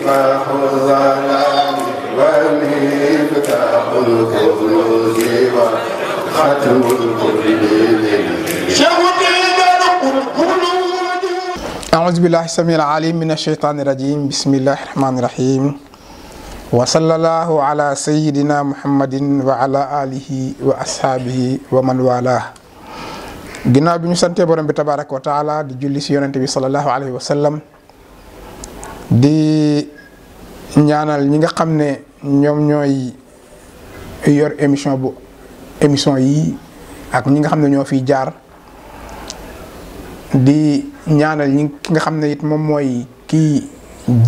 مصباح الظلام ومفتاح الكنوز وختم الكل أعوذ بالله السميع العليم من الشيطان الرجيم بسم الله الرحمن الرحيم وصلى الله على سيدنا محمد وعلى آله وأصحابه ومن والاه ginnaaw bi ñu santee borom bi tabaaraka wa taala di julli si yonente bi sallallahu alayhi wa sallam di ñaanal ñi nga xam ne ñoom ñooy yor émission yi ak ñi nga xam ne ñoo fiy jaar di ñaanal ki nga xam ne it moom mooy kii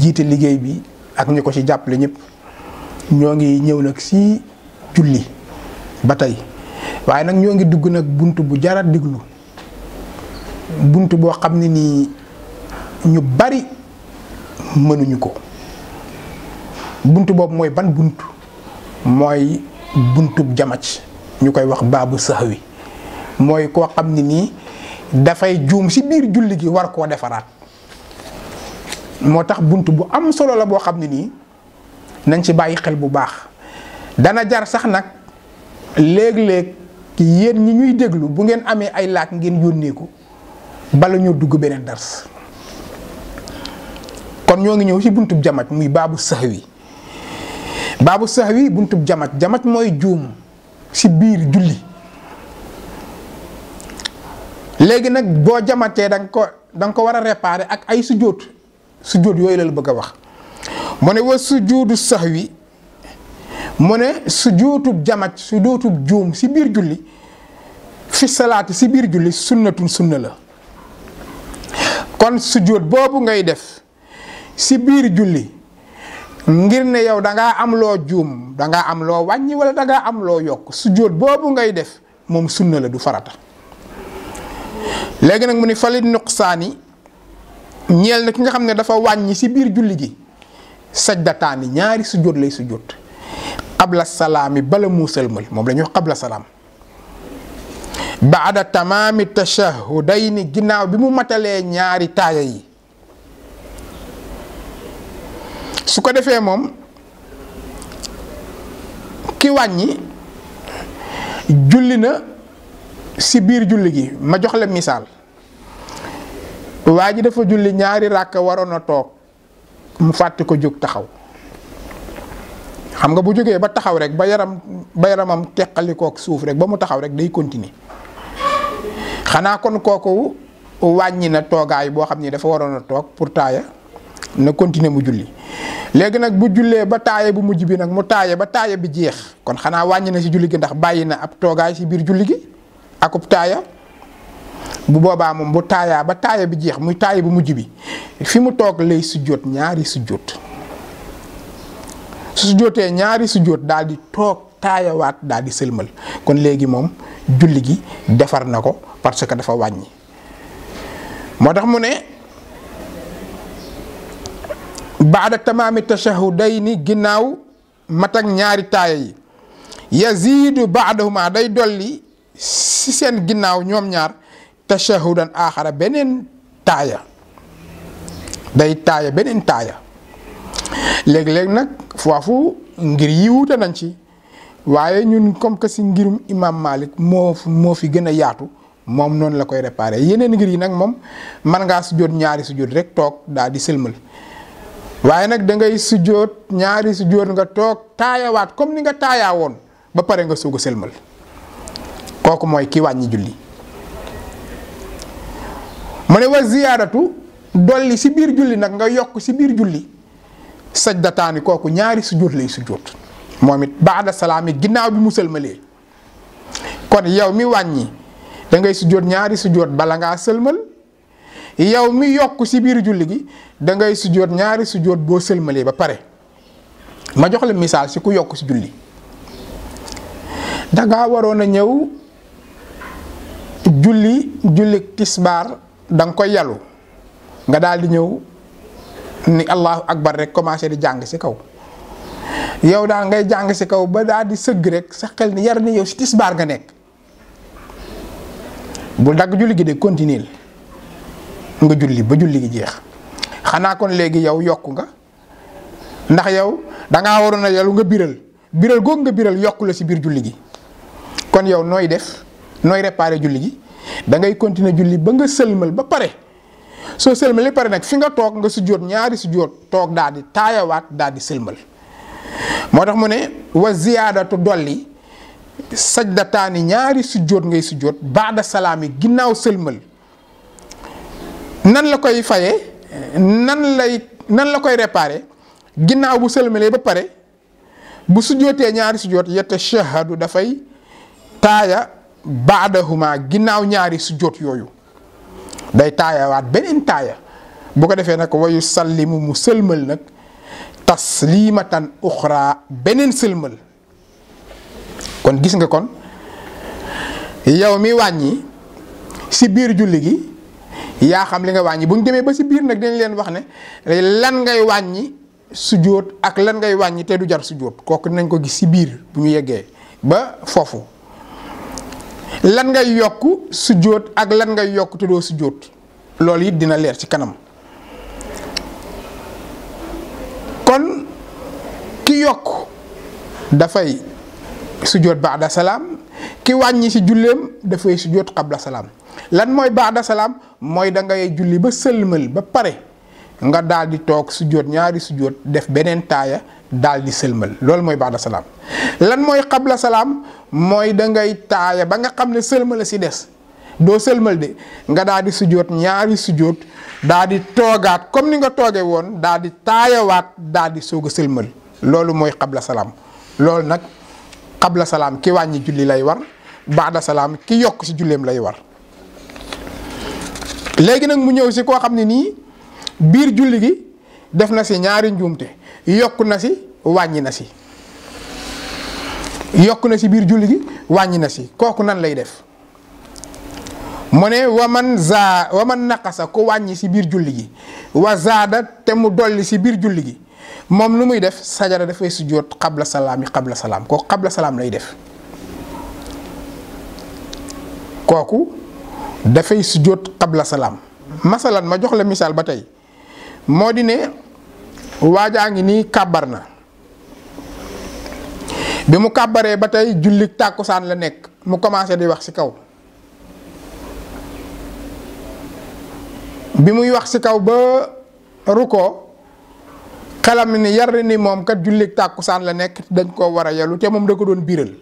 jiite liggéey bi ak ñi ko ci jàppale ñëpp ñoo ngi ñëw nag si julli ba tey waaye nag ñoo ngi dugg nag bunt bu jara diglu bunt boo xam ne nii ñu bari mënuñu ko bunt boobu mooy ban bunt mooy buntub jamac ñu koy wax baabu sahwi mooy koo xam ne nii dafay juum ci biir julli gi war koo defaraat moo tax bunt bu am solo la boo xam ne nii nañ ci bàyyi xel bu baax dana jar sax nag léeg-léeg yéen ñi ñuy déglu bu ngeen amee ay laaj ngeen yónnee ko bala ñoo dugg beneen dars kon ñoo ngi ñëw ci buntub jamac muy baabu sahwi buntub jamac mooy juum ci biir julli léegi nag boo jamatee da nga ko war a réparer ak ay sujjóot yooyu la bëgg a wax mu ne wa sujjóotu sahwi mu ne sujjóotub jamac sujjóotub juum ci biir julli fi salaati ci biir julli sunna la kon sujjóot boobu ngay def ci biir julli ngir ne yow dangaa am loo juum dangaa am loo wàññi wala dangaa am loo yokk sujjóot boobu ngay def moom sunna la du farata léegi nag mu ni falit nuqsaani ñeel na ki nga xam ne dafa wàññi ci biir julli gi sajdataani ñaari sujjóot lay sujjóot qabla salaami bala mu sëlmal moom la ñuy wax qabla salaam baada tamaami tashahhudayni ginnaaw bi mu matalee ñaari taaya yi su ko defee moom ki wàññi julli na ci biir julli gi ma jox la misaal waa ji dafa julli ñaari ràkk waroon a toog mu fàtte ko jóg taxaw xam nga bu jógee ba taxaw rek ba yaramam teqalikook suuf rek ba mu taxaw rek day continuer xanaa kon kooku wàññi na toogaay boo xam ni dafa waroon a toog pour taaya na continuer mu julli léegi nag bu jullee ba taaya bu mujj bi nag mu taaya ba taaya bi jeex kon xanaa wàññi na ci julli gi ndax bàyyi na ab toogaay ci biir julli gi akub taaya bu boobaa moom bu taayaa ba taaya bi jeex muy taaya bu mujj bi fi mu toog lay sujjóot ñaari sujjóot su sujjóotee ñaari sujjóot daal di toog taayawaat daal di sëlmal kon léegi moom julli gi defar na ko parce que dafa wàññi moo tax mu ne baada tamaami tashahhudayni ginnaaw matak ñaari taaya yi yaziidu baadahuma day dolli ci seen ginnaaw ñoom ñaar tashahudan aaxara beneen taaya day taaya beneen taaya léeg-léeg nag foofu ngir yi wuute nañ ci waaye ñun comme que ci ngirum imam Malik moo fi gën a yaatu moom noonu la koy réparer yeneen ngir yi nag moom man ngaa sujjóot ñaari sujjóot rek toog daal di sëlmal waaye nag da ngay sujjóot ñaari sujjóot nga toog taayawaat comme ni nga taayaa woon ba pare nga soog a sëlmal kooku mooy ki wàññi julli mu ne wa ziyaadatu dolli ci biir julli nag nga yokk ci biir julli sajdataani kooku ñaari sujjóot lay sujjóot moom it baada salaami ginnaaw bi mu sëlmalee kon yow mi wàññi da ngay sujjóot ñaari sujjóot bala ngaa sëlmal yow mi yokk ci biir julli gi da ngay sujjóot ñaari sujjóot boo sëlmalee ba pare ma jox la misaal ci ku yokk ci julli dangaa waroon a ñëw julli tisbaar da nga koy yalu nga daal di ñëw ni allahu akbar rek commencé di jàng ci kaw yow daal ngay jàng ci kaw ba daal di sëgg rek sa xel ni yar ni yow ci tisbaar nga nekk bul dagg julli gi de continuer nga julli ba julli gi jeex xanaa kon léegi yow yokku nga ndax yow dangaa waroon a yelu nga biral googu nga biral yokku la si biir julli gi kon yow nooy def nooy réparer julli gi da ngay continuer julli ba nga sëlmal ba pare soo sëlmalee pare nag fi nga toog nga sujjóot ñaari sujjóot toog daal di taayawaat daal di sëlmal moo tax mu ne wa ziyaadatu dolli sajdataani ñaari sujjóot ngay sujjóot baada salaam yi ginnaaw sëlmal nan la koy fayee nan la koy réparer ginnaaw bu sëlmalee ba pare bu sujjóotee ñaari sujjóot yatashahhadu dafay taaya baadahuma ginnaaw ñaari sujjóot yooyu day taayawaat beneen taaya bu ko defee nag wayu sallimu mu sëlmal nag taslimatan uxra beneen sëlmal kon gis nga kon yow mi wàññi si biir julli gi yaa xam li nga wàññi bu ñu demee ba si biir nag dañ leen wax ne lan ngay wàññi sujjóot ak lan ngay wàññi te du jar sujjóot kooku dinañ ko gis si biir bu ñu yeggee ba foofu lan ngay yokk sujjóot ak lan ngay yokk te doo sujjóot loolu it dina leer ci kanam kon ki yokk dafay sujjóot baada salaam ki wàññi ci julleem dafay sujjóot qabla salaam lan mooy baada salaam mooy da ngay julli ba sëlmal ba pare nga daal di toog sujjóot ñaari sujjóot def beneen taaya daal di sëlmal loolu mooy baada salaam lan mooy qabla salaam mooy da ngay taaya ba nga xam ne sëlmal a si des doo sëlmal de nga daal di sujjóot ñaari sujjóot daal di toogaat comme ni nga toogee woon daal di taayawaat daal di soog a sëlmal loolu mooy qabla salaam loolu nag qabla salaam ki wàññi julli lay war baada salaam ki yokk si julleem lay war léegi nag mu ñëw si koo xam ne nii biir julli gi def na si ñaari njuumte yokk na si wàññi na si yokk na si biir julli gi wàññi na si kooku nan lay def mu ne waman naqasa ku wàññi si biir julli gi wa zaada te mu dolli si biir julli gi moom lu muy def sajada dafay sujjóot qabla salaam kooku qabla salaam lay def kooku dafay sujjóot qabla salaam masalan ma jox la misaal ba tey moo di ne waajaa ngi nii kàbbar na bi mu kàbbaree ba tey julli tàkkusaan la nekk mu commencé di wax ci kaw bi muy wax ci kaw ba rukkoo xelam ni yar ni moom kat julli tàkkusaan la nekk dañ koo war a yelu te moom da ko doon biral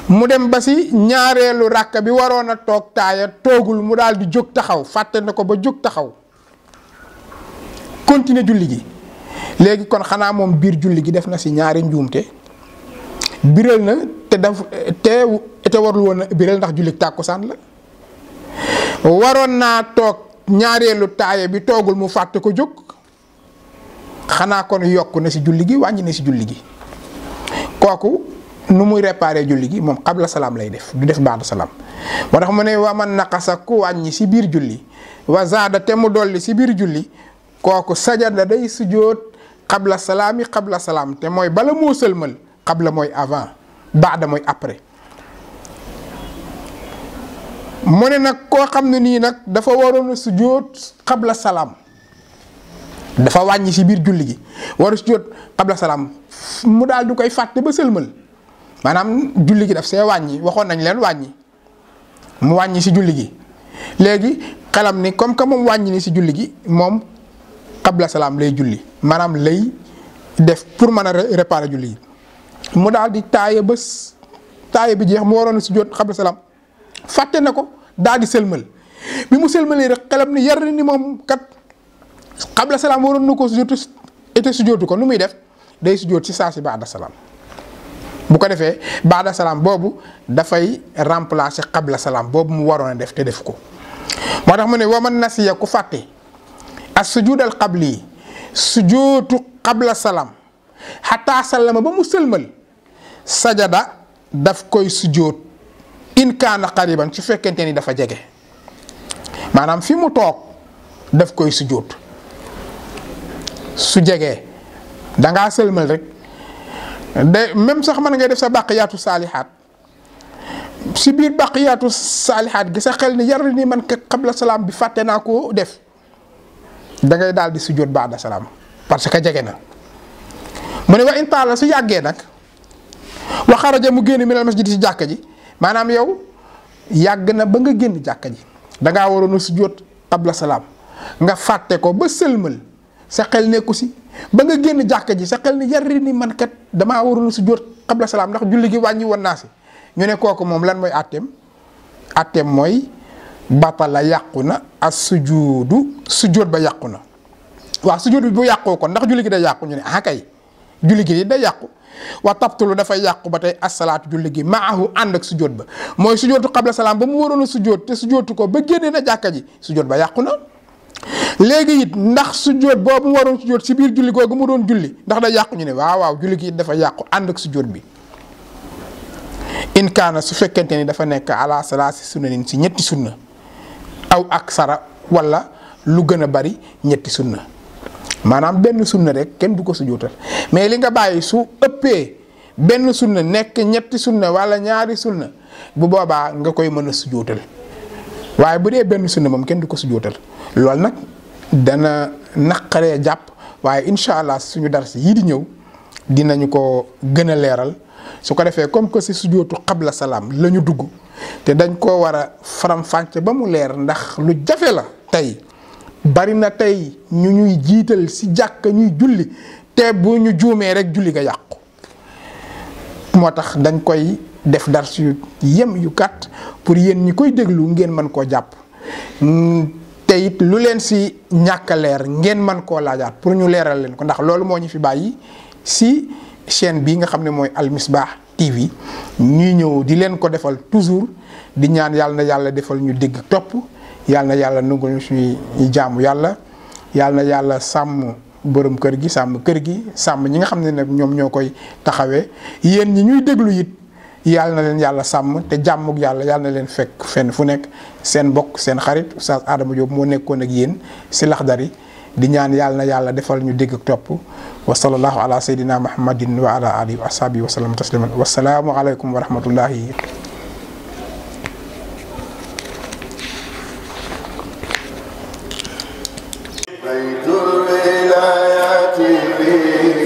mu dem ba ci ñaareelu ràkk bi waroon a toog taaya toogul mu daal di jóg taxaw fàtte na ko ba jóg taxaw continuer julli gi léegi kon xanaa moom biir julli gi def na ci ñaari njuumte biral na te warul woon a biral ndax julli tàkkusaan la waroon naa toog ñaareelu taaya bi toogul mu fàtte ko jóg xanaa kon yokk na ci julli gi wàññi na ci julli gi kooku nu muy réparer julli gi moom qabla salaam lay def du def baada salaam moo tax mu ne wa man naqasa ku wàññi ci biir julli wa zaada te mu dolli ci biir julli kooku sajada day sujjóot qabla salaam te mooy bala moo sëlmal qabla mooy avant baada mooy après mu ne nag koo xam ne nii nag dafa waroon a sujjóot qabla salaam dafa wàññi ci biir julli gi war a sujjóot qabla salaam mu daal du koy fàtte ba sëlmal maanaam julli gi daf see wàññi waxoon nañ leen wàññi mu wàññi ci julli gi léegi xelam ni comme que moom wàññi ni ci julli gi moom qabla salaam lay julli maanaam lay def pour mën a réparer julli gi mu daal di taaya bés taaya bi jeex mu waroon a sujjóot qabla salaam fàtte na ko daal di sëlmal bi mu sëlmalee rek xelam ni yar ni moom kat qabla salaam waroon na ko sujjóotu ete sujjóotu ko nu muy def day sujjóot ci saa si baada salaam bu ko defee baada salaam boobu dafay remplacer qabla salaam boobu mu waroon a def te def ko moo tax mu ne waman nasiya ku fàtte as sujud al qabli sujjóotu qabla salaam xataa sallama ba mu sëlmal sajada daf koy sujjóot in kaana qariban su fekkente ni dafa jege maanaam fi mu toog daf koy sujjóot su jegee dangaa sëlmal rek de même sax mën ngay def sa baqiyaatu saalihaat si biir baqiyaatu saalihaat gi sa xel ni yar ni man ka qabla salaam bi fàtte naa koo def da ngay daal di sujjóot baada salaam parce que jege na mu ne wa in taala su yàggee nag wa xaraja mu génn minal masjid si jàkka ji maanaam yow yàgg na ba nga génn jàkka ji dangaa waroon a sujjóot qabla salaam nga fàtte ko ba sëlmal sa xel nekku si ba nga génn jàkka ji sa xel ni yari ni man kat damaa waroon a sujjóot qabla salaam ndax julli gi wàññi woon naa si ñu ne kooku moom lan mooy àtteem mooy batala yàqu na as sujjóot ba yàqu na waaw sujjóot bi bu yàqoo kon ndax julli gi day yàqu ñu ne ah kay julli gi day yàqu wa tabtulu dafay yàqu ba tey asalaatu julli gi maahu ànd ak sujjóot ba mooy sujjóotu qabla salaam ba mu waroon a sujjóot te sujjóotu ko ba génne na jàkka ji sujjóot ba yàqu na léegi it ndax sujjóot boobu mu waroon sujjóot si biir julli googu mu doon julli ndax day yàqu ñu ne waaw julli gi it dafa yàqu ànd ak sujjóot bi in kaana su fekkente ni dafa nekk ala salaasi sunnanin si ñetti sunna aw aksara wala lu gën a bari ñetti sunna maanaam benn sunna rek kenn du ko sujjóotal mais li nga bàyyi su ëppee benn sunna nekk ñetti sunna wala ñaari sunna bu boobaa nga koy mën a sujjóotal waaye bu dee benn sunna moom kenn du ko sujjóotal loolu nag dana naqaree jàpp waaye incha allah suñu dars yii di ñëw dinañu ko gën a leeral su ko defee comme que si sujjóotu qabla salaam la ñu dugg te dañ koo war a faram-fàcce ba mu leer ndax lu jafe la tey bari na tey ñu ñuy jiital si jàkk ñuy julli te bu ñu juumee rek julli ga yàqu moo tax dañ koy def dars yu yu gàtt pour yéen ñi koy déglu ngeen mën koo jàpp te it lu leen si ñàkk a leer ngeen mën koo laajaat pour ñu leeral leen ko ndax loolu moo ñu fi bàyyi si chaîne bii nga xam ne mooy Al Misbah TV ñuy ñëw di leen ko defal toujours di ñaan yàlla na yàlla defal ñu dégg topp yàlla na yàlla nangul ñu suñuy jaamu yàlla na yàlla sàmm borom kër gi sàmm kër gi sàmm ñi nga xam ne nag ñoom ñoo koy taxawee yéen ñi ñuy déglu it yàlla na leen yàlla sàmm te jàmmug yàlla na leen fekk fenn fu nekk seen mbokk seen xarit Oustaz Adama Diop moo nekkoon ak yéen si Laxdari di ñaan yàlla na yàlla defal ñu dégg topp wa sallallahu ala sayyidina muhammadin wa ala alihi wa ashabihi wa sallam tasliman wasalaamu aleykum wa rahmatullahi بيت الولايات فيه